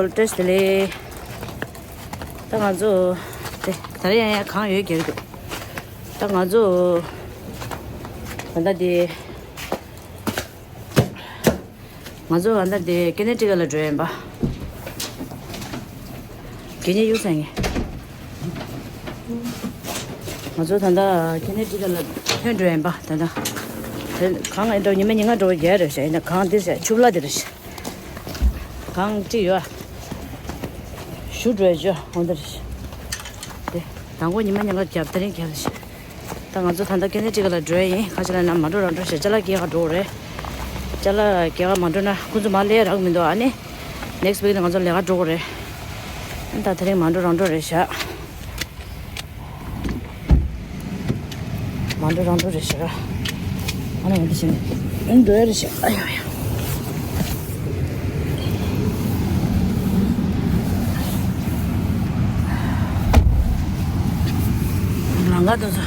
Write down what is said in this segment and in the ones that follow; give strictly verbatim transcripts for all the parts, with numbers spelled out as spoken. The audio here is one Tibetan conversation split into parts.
བཀྲ་ཤིས་བདེ་ལེགས། ད་ང་ཚོ་དེ་ད་རེས་ཡང་ཡང་གངས་ཡོད་རྒྱག་གི་འདུག་ད་ང་ཚོ་ད་ལྟ་དེ་ང་ཚོ་ད་ལྟ་དེ་ཀེ་ནེ་ཊི་ཀ་ལ་འགྲོ་ཡིན་པ། གད་སྙིགས་གཡུག་ས་ངས། ང་ཚོ་ད་ལྟ་ཀེ་ནེ་ཊི་ཀ་ལ་ཐོན་འགྲོ་ཡིན་པ། ད་ལྟ་དེ་གངས་ཨེ་འགྲོ་ཉི་མ་ཉིན་གང་འགྲོ་བ་རྒྱག་རེད་ཤག་ཡིན་ན་གངས་འདིར་ཤག་ཆུ་བླ་འདིར་ཤག་གངས་གཅིག་ཡོད། ཞུ་འགྲོ་ཡ་ཅོ་འོ་འདིར་ཤག་དེ་དང་པོ་ཉི་མ་ཉིན་གང་རྒྱབ་དེ་རིང་རྒྱབ་ཤག་ད་ང་ཚོ་ད་ལྟ་ཀེ་ནེ་ཊི་ཀ་ལ་འགྲོ་ཡ་ཡིན། ཁ་ཆེ་ལ་ན་མ་འགྲོ་རང་འགྲོ་ཤག་ཅ་ལག་སྐྱེལ་ག་འགྲོ་དགོས་རེད། ཅ་ལག་སྐྱེལ་ག་མ་འགྲོ་ན་ཁོ་ཚོ་མ་ལས་རག་མི་འདུག་ཨ་ནི་ནེག་སི་ཝིག་ནས་ང་ཚོ་ལས་ཀ་འགྲོ་དགོས་རེད། ད་དེ་རིང་མ་འགྲོ་རང་འགྲོ་རེད་ཤག་མ་འགྲོ་རང་འགྲོ་རེད་ཤག་ཨ་ནི་འོ་འདི་བྱས་ནས་འགྲོ་ཡ་རེད་ཤག་ཨ་ཡ་ཡ། ལམ་ཁ་དེ་ཚོ་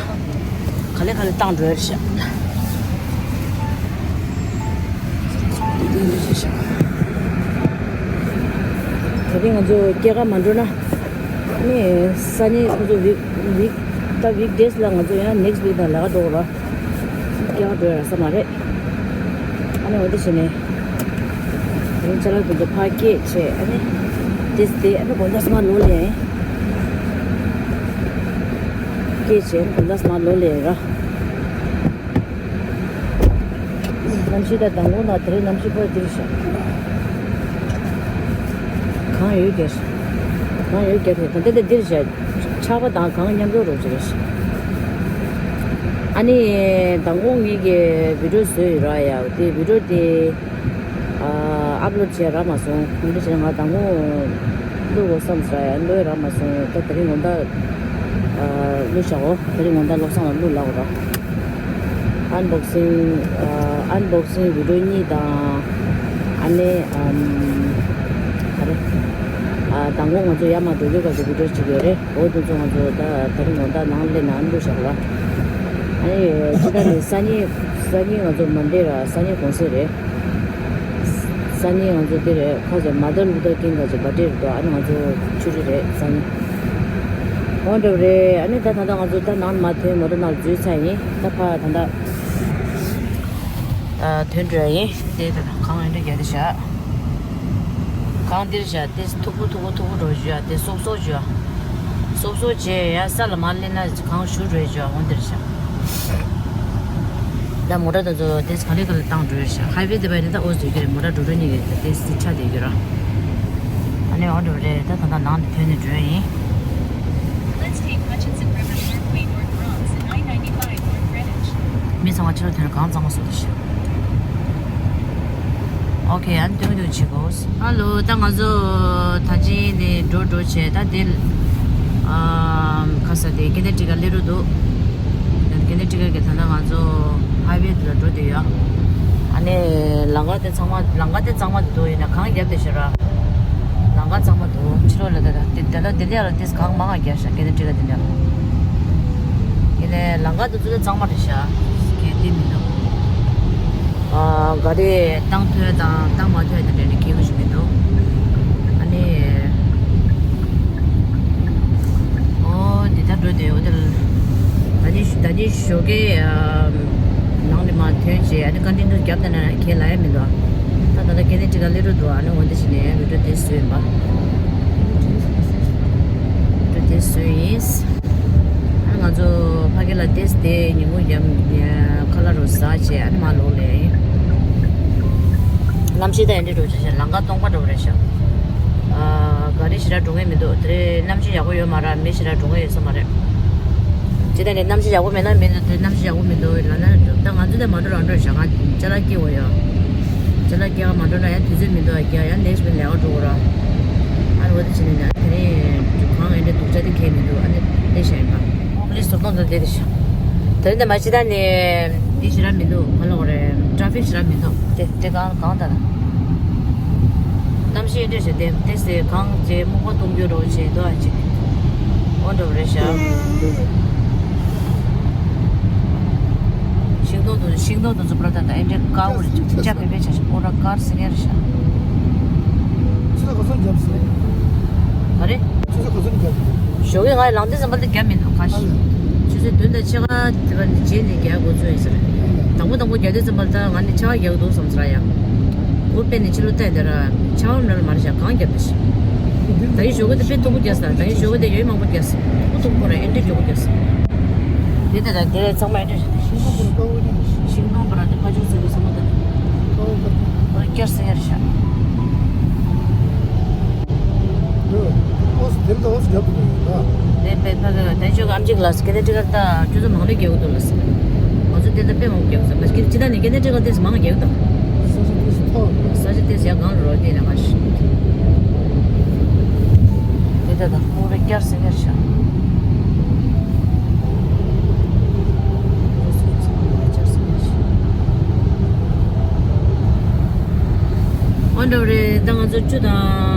ག་ལེ་ག་ལེ་བཏང་འགྲོ་ཡ་རེད་ཤག་དེ་རིང་ང་ཚོ་སྐྱེལ་ག་མ་འགྲོ་ན། ནི་སང་ཉིན་ཁོ་ཚོ་ཝིག་ཝིག་ད་ཝིག་ཌེ་སི་ལ་ང་ཚོ་ཡང་ནེག་སི་ཝིག་དང་ལས་ཀ་འགྲོ་དགོས་ར། སྐྱེལ་ག་འགྲོ་ཡ་རག་ས་མ་རེད། ཨ་ནི་འོ་དེ་བྱས་ནས་དེ་རིང་ཅ་ལག་དེ་ཚོ་ཕར་སྐྱེལ་བྱས། ཨ་ནི་དེ་དེ་ཨ་ནི་དགོང་དག་སྔ་ལོག་ལ་ཡིན། སྐྱེལ་བྱས་ཨ་ནི་དགོང་དག་སྔ་ལོག་ལ་ཡིན་ར། གནམ་གཤིས་ད་མདང་དགོང་དང་དེ་རིང་གནམ་གཤིས་ཕར་འདིར་ཤག་གངས་ཡོད་རྒྱག་གངས་ཡོད་རྒྱག་དེ་ད་ལྟ་འདིར་ཤག་ཆར་པ་དང་གངས་མཉམ་འཇོག་རོགས་བྱེད་རེད་ཤག་ཨ་ནི་མདང་དགོང་ངེད་ཀྱིས་བི་ཌིའོ་བཟོས་ཡོད་ར། ཡ་དེ་བི་ཌིའོ་དེ་ཨ་ཨབ་ལོཌ་བྱས་རག་མ་སོང་། འདི་བྱས་ང་མདང་དགོང་བླུག་དགོས་བསམ་ས་ཡ་བླུག་རག་མ་སོང་། ད་དེ་རིང་དགོང་དག་ཨ་བླུག་བཞག་གོ་དེ་རིང་དགོང་དག་བློ་བཟང་ལ་བླུག་ལབ་དགོས་ར། ཨན་བོག་སིང་ཨ་ཨན་བོག་སིང་བི་ཌིའོ་གཉིས་དང་། ཨ་ནི་ཨམ་ག་རེ་ཨ་མདང་དགོང་ང་ཚོ་ཡར་མར་འགྲོ་རྒྱུ་ག་ཚོད་བི་ཌིའོ་གཅིག་ཡོད་རེད། འོ་དེ་ཚོ་ང་ཚོ་ད་དེ་རིང་དགོང་དག་ནང་སླེབས་ན་བླུག་བཞག་ར། ཨ་ནི་ཅི་ད་ནི་སང་ཉིན་སང་ཉིན་ང་ཚོ་མན་ཌེ་ར། སང་ཉིན་གུང་སེང་རེད། སང་ཉིན་ང་ཚོ་འདི་རེད། ཁ་ཚ་མར་ཊིན་ལུ་ཐར་ཀིང་གི་བར་ཌེ་རེད་དོ། ཨ་ནི་ང་ཚོ་ཆུ་རི་རེད་སང་ཉིན། འོ་འདྲ་བ་རེད། ཨ་ནི་ད་ད་ལྟ་ང་ཚོ་ད་ནང་མར་ཐོན། མོ་ཊ་ནང་འཛུལ་ཚར་ཡིན། ད་ཕར་ད་ལྟ་ཨ་ཐོན་འགྲོ་ཡ་ཡིན། དེ་ད་གངས་འདི་རྒྱག་དེ་བཞག་གངས་འདིར་བཞག་དེ་མཐུག་པོ་མཐུག་པོ་མཐུག་པོ་འགྲོ་བཞག་དེ་སོབ་སོབ་བྱོས། སོབ་སོབ་བྱས་ཡ་ས་ལ་མར་སླེབས་ན་གངས་ཞུ་འགྲོ་བཞག་འོ་འདིར་བཞག་ད་མོ་ཊ་དེ་ཚོ་དེ་ག་ལེ་ག་ལེ་བཏང་འགྲོ་ཡ་ཤག་ཧའི་ཝེ་དེ་བ་ནི་ད་འོ་བཟོས་ཀྱི་རེད། མོ་ཊ་འགྲོ་འགྲོ་གཉིས་ཀྱི་དེ་ཆ་དེ་ཡོད་ར། ཨ་ནི་འོ་འདྲ་བ་རེད། ད་ད་ལྟ་ནང་དུ་ཐོན་ནས་འགྲོ་ཡ་ཡིན། Let's take Hutchinson River Parkway North Bronx and I ninety-five North Greenwich. མི་ཚང་མ་ཕྱི་ལོགས་ཐོན་ནས་གངས་གཙང་མ་བཟོ་དེ་ཤག་ཨོ་ཁེ། ཨ་ནི་སྟོན་སྟོན་བྱེད་དགོས། ཧ་ལོ། ད་ང་ཚོ་ད་ཅི་ནས་འགྲོ་འགྲོ་བྱས། ད་དེ་ཨ་ཁ་ས་དེ་ཀེ་ནེ་ཊི་ཀ་སླེབས་རོགས་འདུག་ཀེ་ནེ་ཊི་ཀ་གི་ད་ལྟ་ང་ཚོ་ཧའི་ཝེ་དེ་ལ་འགྲོ་བསྡད་ཡོད། ཨ་ནི་ལམ་ཁ་དེ་ཚང་མ་ལམ་ཁ་དེ་གཙང་མ་དེ་འདུག་ཡིན་ན་གངས་རྒྱབ་དེ་ཤག་ར། ལམ་ཁ་གཙང་མ་འདུག་ཕྱི་ལོགས་ལ་ད་ད་དེ་ད་ལྟ་དེ་འདྲ་ལ་དེ་གངས་མང་ང་རྒྱག་ཤག་ཀེ་ནེ་ཊི་ཀ་དེ་འདྲ་ལ། ཡིན་ནའི་ལམ་ཁ་དེ་ཚོ་ད་གཙང་མ་རེད་ཤག་གལ་ཏེ་མི་འདུག་ཨ་ག་རེ་བཏང་ཐོས་དང་བཏང་མ་ཐོས་དེ་འདྲ་ནི་ཁྱད་པར་ཞིག་མི་འདུག་ཨ་ནི་ཨོ་འདི་ད་འགྲོ་དེ་འོ་དེ་ད་ནི་ད་ནི་ཞོགས་ཀའི་ཨ་ནང་ནས་མར་ཐོན་བྱས། ཨ་ནི་ཀོན་ཊི་ནིའུ་རྒྱབ་བསྡད་ན་ཁྱད་ལ་ཡ་མི་འདུག་ད་ད་ལྟ་ཀེ་ནེ་ཊི་ཀ་སླེབས་འགྲོ་འདུག་ཨ་ནི་འོ་འདི་བྱས་ནས་བི་ཌིའོ་དེ་བཟོས་ཡིན་པ། བི་ཌིའོ་དེ་བཟོས་ཡིན། ཨ་ང་ཚོ་ཕ་གི་ལ་ཏེས་ཏེ་ཉིན་མོ་ཡམ་ཁ་ལག་རུ་ཟ་བྱས། ཨ་ནི་མར་ལོག་ལེ། གནམ་གཤིས་ད་ཡན་འདྲི་འགྲོ་བྱས་ཤག་ལམ་ཁ་སྟོང་པ་འགྲོ་བ་རེད་ཤག་ཨ་ག་རེ་ཞེ་དྲག་འགྲོ་ངེས་མི་འདུག་དེ་རེད། གནམ་གཤིས་ཡག་པོ་ཡོད་མ་རེད། མི་ཞེ་དྲག་འགྲོ་ངེས་ཡོད་ས་མ་རེད། ཇི་ལྟར་ནས་གནམ་གཤིས་ཡག་པོ་མེད་ན་མི་འདུག་དེ་གནམ་གཤིས་ཡག་པོ་མི་འདུག་ལབ་ན་འགྲོ། ད་ང་ཚོ་ད་མ་འགྲོ་རང་འགྲོ་བྱས། ང་ཅ་ལག་སྐྱེལ་དགོས་ཡོད། ཅ་ལག་སྐྱེལ་ག་མ་འགྲོ་ན་ཡང་དུས་ཚོད་མི་འདུག་ཡ་ཡང་ལེགས་མི་ལས་ཀ་འགྲོ་དགོས་ར། ཨ་རོ་དེ་བྱས་ནས་ན་དེ་ནས་གང་ཡིན་ནའི་སྡུག་ཅག་དེ་གས་མི་འདུག་ཨ་ནི་དེ་བྱས་ཡིན་པ། ཨོ་ལི་སོ་ཏོང་དུ་དེ་དེ་ཤ། དེ་རིང་དེ་མ་ཅི་ད་ནི་དེ་ཞེ་དྲག་མི་འདུག་ག་ལ་འོ་རེད། ཊ་ཕིག་ཞེ་དྲག་མི་འདུག་དེ་དེ་གང་གང་ད་ད། གནམ་གཤིས་འདྲ་ཞིག་དེ་དེ་སེ་གང་ཅེ་སྨུག་པ་གཏོང་རྒྱུ་རོ་ཆེ་དོ་ཨ་ཅིག་ཨོ་འདྲ་བ་རེད་ཤག་ཤིང་སྡོང་དུ་ཤིང་སྡོང་དུ་ཚུ་པྲ་ད་ད་ཨེ་འདྲ་དཀར་བོ་རེད་ཅིག་ཅ་བེ་བེ་ཆ་ཞིག་ཨོ་ར་དཀར་སེ་ངེ་རེད་ཤག་ག་ཚོད་བརྒྱབ་སོང་། ག་རེ། ཆུ་ཚོད་ག་ཚོད་བརྒྱབ་སོང་། ཞོགས་ཀས་ང་ལངས་དུས་ཙམ་པ་ལ་བརྒྱབ་མེད་ནོ་ཁ་ཤས། ཆུ་ཚོད་བདུན་དང་ཕྱེད་ཀ་དེ་བ་ནི་རྗེས་ནས་བརྒྱབ་འགོ་ཚུགས་ཡིན་ཟེར། དང་པོ་དང་པོ་བརྒྱབ་དུས་ཙམ་པ་ལ་ད་ང་ནི་ཆར་པ་རྒྱག་གི་འདུག་བསམ་ཟེར་ཡ། འོ་དཔེ་ནི་ཕྱི་ལོགས་བལྟས་དེ་ར་ཆར་པ་འགྲོ་ལ་མ་རེད་ཤག་གངས་བརྒྱབ་དེ་ཤི། ད་ཡིན་ཞོགས་ཀས་དེ་དཔེ་སྟུག་པོ་བརྒྱབ་ས། ད་ཡིན་ཞོགས་ཀས་དེ་ཡོད་མང་པོ་བརྒྱབ་ས། སྟུག་པོ་ར་ཨེ་འདྲ་སྐྱོ་པོ་བརྒྱབ་ས། དེ་དེ་དང་དེ་རེད་ཚང་མ་ཨེ་འདྲ་རེད། ཤིང་སྡོང་པོ་ར་དཀར་པོ་དེ། ཤིང་སྡོང་པོ་ར་དེ་ཕ་ཆུང་ཚོ་གི་ཚང་མ་དེ། ཨོ་བསྐྱར་ཟེར་ཡ་རེད་ཤག་ཨོ་སི་དེ་ལ་ཨོ་སི་རྒྱབ་ཏུ་ཡོད་ད། དེ་དཔེ་ཕ་གི་དན་ཆོས་ཀྱི་ཨམ་ཆི་གི་ལ་སི་ཀེ་ནེ་ཊི་ཀ་ད་ཁྱོད་ཚོ་མང་ལོས་རྒྱག་གི་འདུག་ལ་སི། ང་ཚོ་དེ་ལ་དཔེ་མང་པོ་རྒྱག་གི་ས་མ་སྐྱིད་ཅི་ད་ནི་ཀེ་ནེ་ཊི་ཀ་དེ་མང་རྒྱག་གི་འདུག་ས་ཆ་དེ་སུ་ཐོག་ས་ཆ་དེ་ཡ་གང་རོ་དེ་ན་ང་ཤི། དེ་ད་ད་ཁོང་རེ་བསྐྱར་ཟེར་ཡ་རེད་ཤག་འོན་ཏེ་རེད་ད་ང་ཚོ་བཅུ་དང་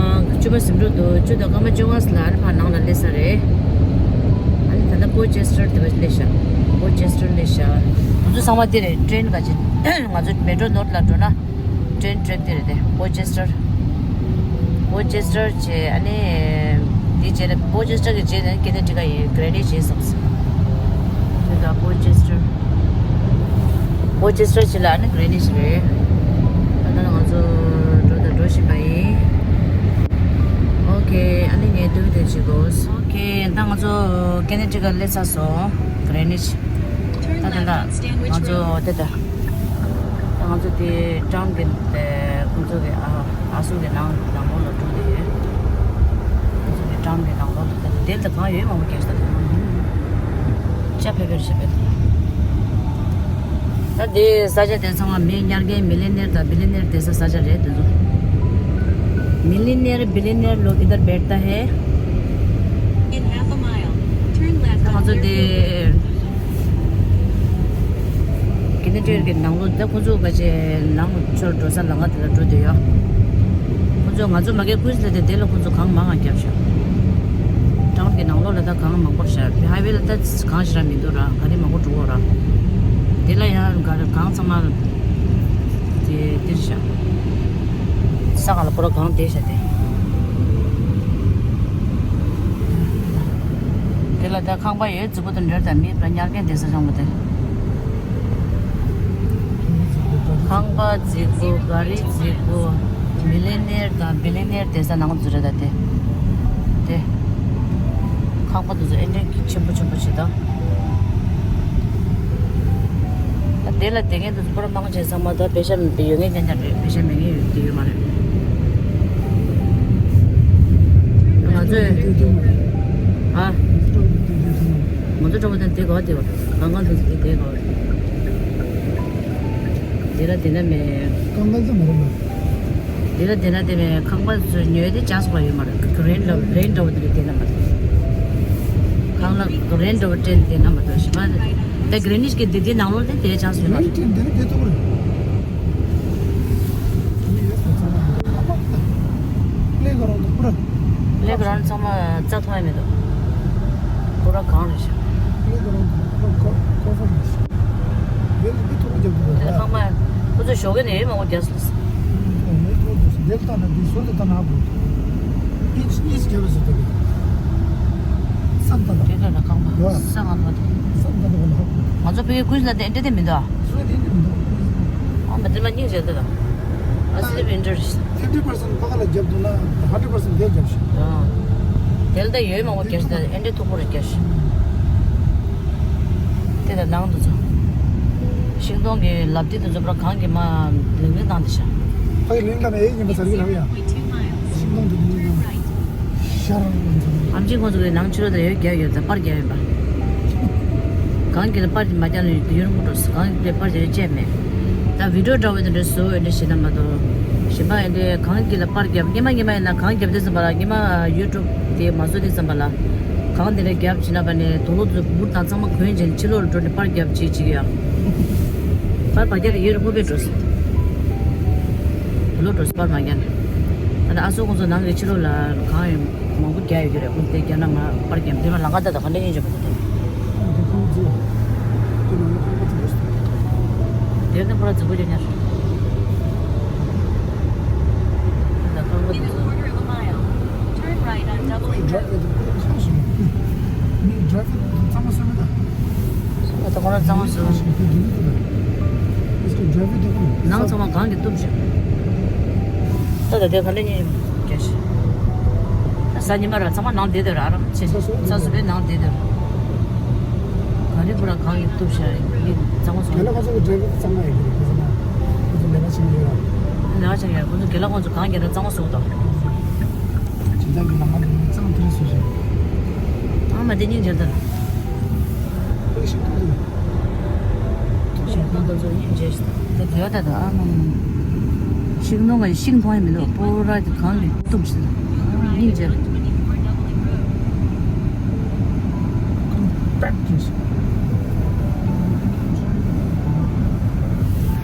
བཅུ་པ་ཟིན་འགྲོ་འདུག་བཅུ་དང་སྐར་མ་བཅོ་ལྔ་ལ་ཨ་ནི་ཕར་ནང་ལ་སླེབས་ས་རེད། ཨ་ནི་ད་ལྟ་པོ་ཅེ་སི་ཊར་དེ་བ་སླེབས་ཤག་པོ་ཅེ་སི་ཊར་སླེབས་ཤག་ང་ཚོ་ཚང་མ་དེ་རེད། ཀྲེན་ག་ཅི་ང་ཚོ་མེ་ཊོ་ནོར་ཐ་ལ་འགྲོ་ན། ཀྲེན་ཊེག་དེ་རེད་དེ། པོ་ཅེ་སི་ཊར། པོ་ཅེ་སི་ཊར་བྱས་ཨ་ནི། དེ་རྗེས་ནས་པོ་ཅེ་སི་ཊར་གྱི་རྗེས་ནས་ཀེ་ནེ་ཊི་ཀ་ཡི་གྷི་རེ་ནིཆ་ཡིན་བསམ་སོང་། དེ་ད་པོ་ཅེ་སི་ཊར། པོ་ཅེ་སི་ཊར་བྱས་ལ་ཨ་ནི་གྷི་རེ་ནིཆ་རེད། ད་ལྟ་ང་ཚོ་འགྲོ་དང་འགྲོ་བཞིན་པ་ཡིན། ཨོ་ཁེ་ཨ་ནི་ངས་སྟོན་དེ་བྱེད་དགོས། ཨོ་ཁེ་ད་ང་ཚོ་ཀེ་ནེ་ཊི་ཀ་སླེབས་ཚར་སོང་། གྷི་རེ་ནིཆ། ད་ད་ད་ང་ཚོ་དེ་ད། ང་ཚོ་དེ་ཊའུན་གི་ཁོང་ཚོ་གི་ཨ་ཨ་སུ་གི་ནང་ནང་ལོགས་ལ་འགྲོ་གི་ཡོད། ཁོང་ཚོ་གི་ཊའུན་གི་ནང་ལོགས་ལ་དེ་དེ་ལ་གང་ཡོད་མང་པོ་རྒྱག་ས་དེ་ཆ་ཕེ་ཕེར་བྱེད་པའི་ད་དེ་ས་ཆ་དེ་ཚང་མ་མི་ཉར་མཁན་མི་ལི་ནེར་དང་བི་ལི་ནེར་དེ་ས་ས་ཆ་རེད་དེ་ཚོ། millionaire billionaire लोग इधर बैठता है। In half a mile, turn left ང་ཚོ་དེ། ཀེ་ནེ་ཊི་ཀའི་ནང་ལོགས་ད་ཁོ་ཚོ་ག་ཅེ་ནང་ཆོར་འགྲོ་ས་ལམ་ཁ་དེ་ལ་འགྲོ་བསྡད་ཡོད། ཁོ་ཚོ་ང་ཚོ་མ་གི་ཀུན་ལ་དེ་དེ་ལ་ཁོ་ཚོ་གངས་མང་ང་བརྒྱབ་ཤག་ཊའུན་གི་ནང་ལོགས་ལ་ད་གངས་མང་པོ་ཤག་ཧའི་ཝེ་ལ་ད་གངས་ཞེ་དྲག་མི་འདུག་ར། ག་རེ་མང་པོ་འགྲོ་གོ་ར། དེ་ལ་ཡང་ག་རེ་གངས་ཚང་མ་དེ་དེར་ཤག་ས་ག་ལ་པོ་ར་གངས་དེ་ཤག་དེ། དེ་ལ་ད་ཁང་པ་ཡོད། རྫིག་པོ་དང་འདྲ་དང་མི་ཉར་མཁན་བསྡད་ས་བྱུང་བ་དེ། ཁང་པ་རྫིག་པོ། གྷ་རི་རྫིག་པོ། མི་ལི་ནེར་དང་བི་ལི་ནེར་བསྡད་ས་ནང་ཚོ་རེད་ད་དེ། དེ། ཁང་པ་དེ་ཚོ་ཨེ་འདྲའི་ཆེན་པོ་ཆེན་པོ་བྱེད་ད། ད་དེ་ལ་བསྡད་མཁན་དེ་ཚོ་པོ་ར་མང་ཆེ་ཚང་མ་ད་པེ་ཤ་ཡོད་མཁན་རྐྱང་རྐྱང་རེད། པེ་ཤ་མེད་མཁན་ཡོད་དེ་ཡོད་མ་རེད། ང་ཚོས། ཨ། ང་ཚོ་གྲོགས་པོ་དེ་དེ་སོང་། ང་ཚོ་གྲོགས་པོ་དེ་དེ་ག་བ་དེ་བ། གང་གང་དེ་ཚོ་དེ་དེ་ག་བ་རེད། དེ་ལ་དེ་ན་མེད། གང་གང་ཚོ་མ་རེད་མ། དེ་ལ་དེ་ན་དེ་མེད། ཁང་པ་ཚོ་ཉོས་དེ་ཅང་སོགས་ཡོད་མ་རེད། རེན་ལ་རེན་འདྲ་བོ་དེ་རེད་དེ་ན་མ་རེད། ཁང་ལ་རེན་འདྲ་བོ་སྤྲད་དེ་ན་མ་གཏོགས་གཞན་པ་དེ་གྷི་རེ་ནིཆ་གི་དེ་དེ་ནང་ལོགས་དེ་དེ་ཅང་སོགས་ཡོད་མ་རེད། རེན་དེ་དེ་ཐུག་རེད། ལས་ཀ་རང་དུ་པུ་ར། ལས་ཀ་རང་ཚང་མ་རྩ་མཐོང་ཡ་མེད་དོ། པུ་ར་གང་རེད་ཤག་ལས་ཀ་རང་དུ་པུ་ར་ཀོ་ཀོ་ཧྥ་རེད་ཤག་དེ་ལ་མི་ཐུག་རྒྱབ་དུ་རེད། ཁང་པ་ཁོ་ཚོ་ཞོགས་ཀས་ནས་ཡོད་མང་པོ་རྒྱག་སོང་། མི་ཐུག་དུ་སུ་དེ་ལྟ་ན་དེ་སུ་དེ་ལྟ་ན་ཧ་གོ། ཨིན་ཨིན་རྒྱབ་སུ་དེ་གི་སམ་ལྟ་ན། དེ་ལྟ་ན་ཁང་པ་ཡོད། ས་ང་ལོ་དེ། སམ་ལྟ་ན་ཧ་གོ། ང་ཚོ་ཕ་གི་ཀུན་ལ་དེ་འདྲ་དེ་མི་འདུག་ཨ། སུ་དེ་འདྲ་མི་འདུག་ཨ་མ་དེ་མ་སྙིང་རྗེ་འདི་དང་། ཨ་སི་ལི་བིན་ཏར། ཕིབ་ཊི་པར་སེན་ཕ་ག་ལ་རྒྱབ་འདུག་ན་ཧན་ཌེ་ཌི་པར་སེན་དེ་རྒྱབ་ཤིག་ཨ། དེ་ལ་ད་ཡོད་མང་པོ་རྒྱབ་ཤིག་ད་ཨེ་འདྲའི་མཐུག་པོ་རེ་རྒྱབ་ཤིག་དེ་ད་ནང་དུ་ཚོ། ཤིང་སྡོང་གི་ལབ་དེ་དུ་ཚོ་པར་གང་གི་མ་ལིང་ལིང་བཏང་དེ་ཤ། ཕ་གི་ལིང་ལ་མེ་ཡིན་པ་ཚར་གི་རང་ཡ། ཤིང་སྡོང་དུ་ལིང་ལིང་བཏང་། ཤར། ཨམ་ཆི་ཁོང་ཚོ་གི་ནང་ཕྱི་ལོགས་ད་ཡོད་རྒྱབ་ཡོད་ད་པར་རྒྱབ་ཡོད་པ། གང་གི་ལ་པར་མ་རྒྱབ་ན་ཡུན་རིང་པོ་འགྲོ་སྲིད། གང་གི་པར་རྒྱབ་ཡོད་ཅེས་མེད། ད་བི་ཌིའོ་འདྲ་བོ་དེ་འདྲ་བཟོ་འོས་འདྲ་ཞིག་ན་མ་གཏོགས། གཞན་པ་ཡིན་དེ་གང་གི་ལ་པར་རྒྱབ་སྔོན་མ་སྔོན་མ་ཡིན་ན་གང་རྒྱབ་དུས་ཙམ་པ་ལ་སྔོན་མ་ཡུ་ཊུབ་དེ་མ་བཟོ་དུས་ཙམ་པ་ལ། གང་དེ་འདྲ་རྒྱབ་བྱས་ན་པ་ནས་དུག་ལོག་དུ་འབུར་དང་ཚང་མ་གོན་བྱས་ནས་ཕྱི་ལོགས་ལ་འགྲོ་ནས་པར་རྒྱབ་བྱེད་ཅིག་ཡ། པར་བར་རྒྱབ་དེ་ཡུན་རིང་པོ་བས་འགྲོ་སྲིད། དུག་ལོག་འགྲོ་སྲིད་པར་མ་རྒྱབ་ནས། ད་ལྟ་ཨ་སོ་ཁོང་ཚོ་ནང་གི་ཕྱི་ལོགས་ལ་གང་ཡོད་མང་པོ་རྒྱག་ཡོད་ཀྱི་རེད། ཁོང་ཚོ་དེ་རྒྱབ་ན་ང་པར་རྒྱབ་དེ་མ་ལང་ཀ་ད་ད་ག་འདྲ་ཡིན་བྱུང་བ་དེ། དེ་ནི་ཁོ་ར་རྫིག་པོ་ཅན་ཉར། ད་ཁང་པ་དེ་ཚོ། ད་ཁོ་རང་གཙང་མ་བཟོས། ནང་ཚང་མ་གངས་ཀྱིས་བཏུམས་ཤག་ད་ད་དེ་ག་ལེ་ཉེ་རྒྱ་ཤི། ད་གཟའ་ཉི་མ་ར་ཚང་མ་ནང་བསྡད་དེ་ར་ཨ་རམ་ཆེ་ས་སུ་བའི་ནང་བསྡད་དེ་ར། ག་རེ་པུ་ར་གངས་ཀྱིས་བཏུམས་ཤག་ཡིན་གཙང་མ་བཟོས། དེ་ལ་ཁོ་ཚོ་གི་འབྲས་བུ་གཙང་མ་ཡིན་གྱི་རེད། ཁོ་ཚོ་ན་ཁོ་ཚོ་ལས་ཀ་བྱེད་ཀྱི་ཡོད་ར། ལས་ཀ་བྱེད་ཀྱི་ཡོད། ཁོ་ཚོ་དགེ་ལགས་ཁོང་ཚོ་གངས་ཀྱིས་ར་གཙང་མ་བཟོས་དང་། སྦྱིན་བདག་གི་ལམ་ཁ་འདི་གཙང་དེ་རེད་བཟོས་ཤག་ཨ་མ་དེ་སྙིང་རྗེ་ད། ཤིང་ཏོག་དེ་ད་ཚོ་སྙིང་རྗེ་ཞིག་ད་དེ་ད་ད་ཨ་མ་མ། ཤིང་ནོ་ང་ཤིང་མཐོང་ཡ་མི་འདུག་པོ་ར་དེ་གང་གི་བཏུམས་ཤིག་སྙིང་རྗེ། པད་དེ་ཤིག་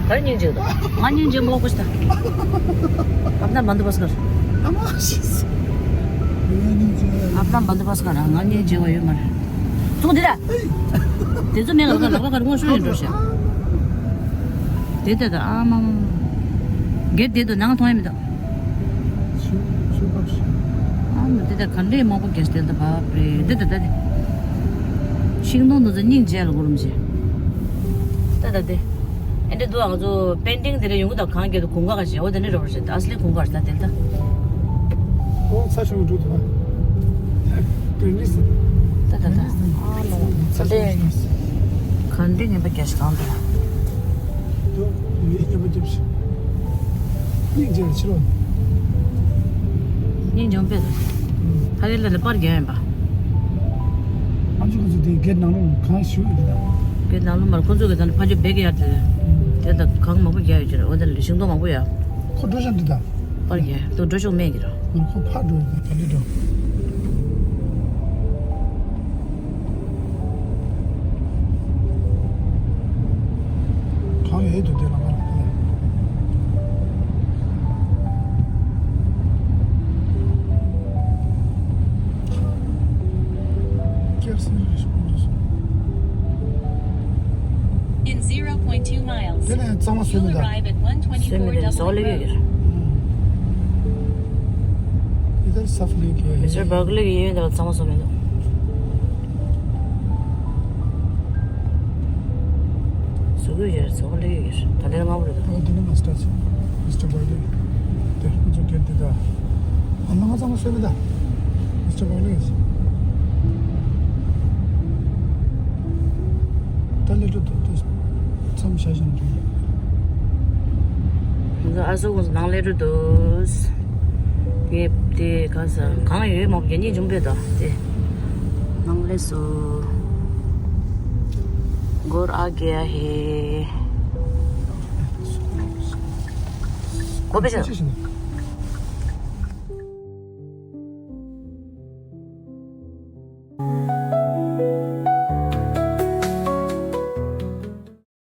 ག་རེ་སྙིང་རྗེ་འདུག་ང་སྙིང་རྗེ་མོ་གོ་ཤི་ད། ཨ་མ་མ་འདུག་པ་སྐར། ཨ་མ་ཤི་སོང་། ཨ་མ་མ་འདུག་པ་སྐར་ང་སྙིང་རྗེ་བ་ཡོད་མ་རེད། ཙུང་དེ་ད། དེ་ཚོ་མེད་ལ་ལ་ལ་ལ་ལ་ངོ་ཤོར་ཡིན་འགྲོ་ཤག་དེ་ལྟ་ད་ཨ་མ་མ་མ། སྒེར་དེ་དུ་ནང་མཐོང་ཡ་མི་འདུག་ཨ་མ་དེ་ལྟ་ག་འདྲའི་མང་པོ་རྒྱས་དེ་ལྟ་བབ་རེད་དེ་ལྟ་ད་དེ། ཤིང་སྡོང་དུ་ཚོ་སྙིང་རྗེ་ལ་གོ་རུམ་ཞེ། ད་ད་དེ། ཨེ་འདྲ་འདུག་ཨ་ང་ཚོ་པེན་ཏིང་དེ་འདྲ་ཡོང་གི་ད་གང་གི་དུ་གུང་ག་ག་ཞེ་འོ་དེ་འདྲ་རོ་ཞེ་ད་ཨ་སི་ལི་གུང་ག་ཞེ་ད་དེ་ལྟ། ཨོ་ཚ་ཤོང་འགྲོ་ཐུབ་པ། ད་ད་ད། ཨ་ལོ། ཚ་དེ། ག་འདྲའི་ངན་པ་རྒྱ་ཞིག་གང་འདུག་དུ་མི་ཉམས་པ་རྒྱབ་ཤིག་སྙིང་རྗེ་ལ་ཕྱིར་རོ། སྙིང་རྗེ་པས། ཕ་གི་ལ་ལ་པར་རྒྱག་ཡིན་པ། ཨ་ཅུ་ཁོ་ཚོ་དེ་སྒེར་ནང་ལོགས་གང་ཞུ་ཡོད་ཀྱི་དང་། སྒེར་ནང་ལོགས་མར་ཁོ་ཚོ་གི་ད་ནི་ཕ་ཇོ་བེག་ཡར་དེ། དེ་ད་གང་མང་པོ་རྒྱག་ཡོད་ཀྱི་རེད་འོ་དེ་ལ་ཤིང་ཏོག་མང་པོ་ཡ། ཁོ་འགྲོ་ཤག་འདི་དང་། པར་རྒྱག་དུ་འགྲོ་ཆོག་མེད་ཀྱི་རེད། ཁོ་ཕར་འགྲོ་ཡོད་དེ་ག་འདྲ་འགྲོ། གང་ཡོད་དུ་དེ་ལ་མ་ལ། སྐྱེར་སེ་རེ་ཞིག་ཀུན་ཏུ་སོང་། In zero point two miles, དེ་ནས་གཙང་མ་སོན་you'll མི་ད། arrive at one twenty-four སོན་མི་དེ་ཟོག་W ལེགས་ཡོད་Road. ཀྱི་རེད། इधर सब लेके है। मिस्टर बर्गले ये वाला समोसा में दो। सुगु यार, समोसा लेके यार। तले ना मावले दो। ཨོ་དེ་ནི་མ་སི་ཊར་ཆེ། མི་སི་ཊར་བར་ལེ། དེ་ཁོ་ཚོ་སྐད་དེ་ད། ཨ་ནང་ཚང་མ་སོན་མི་ད། མི་སི་ཊར་བར་ལེ་ཡིན། ད་ལེ་འགྲོ་འདུག་དེ། མཚམས་བཞག་བཞག་འགྲོ་ཡིན། ང་ཚོ་ཨ་ཟུག་ཁོང་ཚོ་ནང་ལས་འགྲོ་འདུག་ངས་དེ་ག་ས་གང་ཡོད་མ་བརྒྱ་ཉིད་འབྱུང་པས་དོ་དེ། ནང་ལས་སུ། སྒོར་ཨ་རྒྱ་ཧེ། སྒོ་པེ་ཤ།